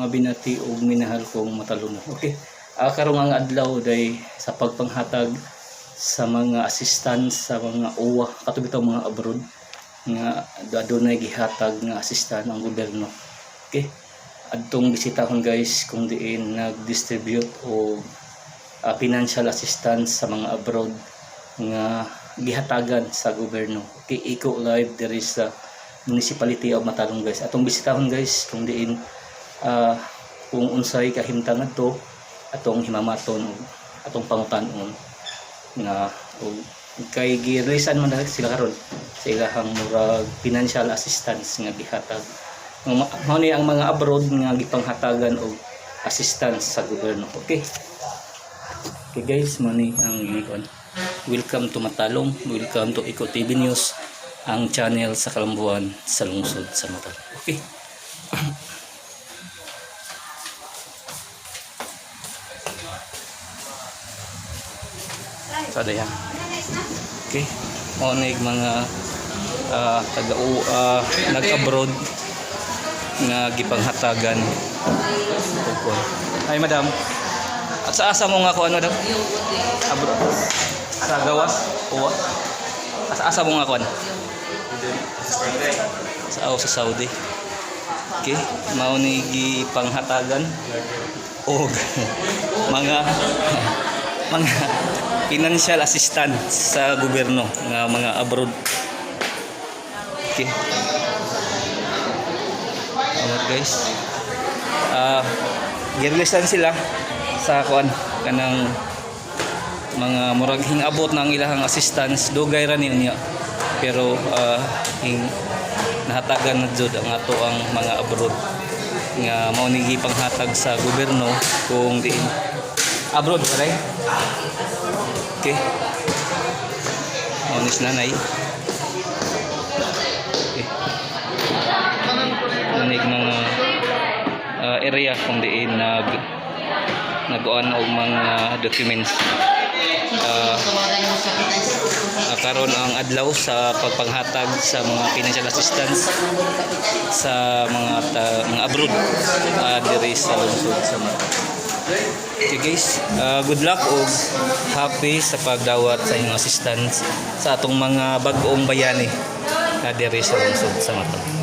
Mga binati ug minahal kong Matalungon. Okay. Karong ang adlaw day sa pagpanghatag sa mga assistance sa mga OWWA, kato bitaw mga abroad nga adunay gihatag nga assistance ang gobyerno. Okay. Adtong bisitahon, guys, kung diin nag-distribute og financial assistance sa mga abroad nga gihatagan sa gobyerno. Okay, Eco Live diri sa Municipality of Matalom, guys. Atong bisitahon, guys, kung diin kung unsay kahimtang adto, atong himamaton ug atong pangutan-on nga og kay gi-releasean man na sila karon sa ilahang murag financial assistance nga gihatag. Mao ni ang mga abroad nga gipanghatagan og assistance sa gobyerno. Okay. Okay guys, mao ni ang gikuan. Welcome to Matalom, welcome to Eco TV News, ang channel sa kalambuan sa lungsod sa Matalom. Okay. Sada yan. Okay. Mao ni mga taga nag-abroad nga gipanghatagan og kuan. Ay, madam. At sa asa mo nga ko ano daw? Abroad. Sa gawas? Uwa? Asa asa mo nga kuan? Sa, oh, sa Saudi. Okay, mao ni gipanghatagan og mga financial assistance sa gobyerno nga mga abroad. Okay. Alright, guys. Girilisan sila sa kuan kanang mga murag hingabot ng ilahang assistance, dugay ra niya, pero hing nahatagan na jud ang ato ang mga abroad nga mao ni gipanghatag sa gobyerno kung diin abroad pa rin. Okay, mao ni si nanay. Okay, nanig mga area kung diin nag og mga documents. Karon ang adlaw sa pagpanghatag sa mga financial assistance sa mga abroad diri sa lungsod sa Mata. Okay guys, good luck ug happy sa pagdawat sa inyong assistance sa atong mga bag-ong bayani diri sa lungsod sa Mata.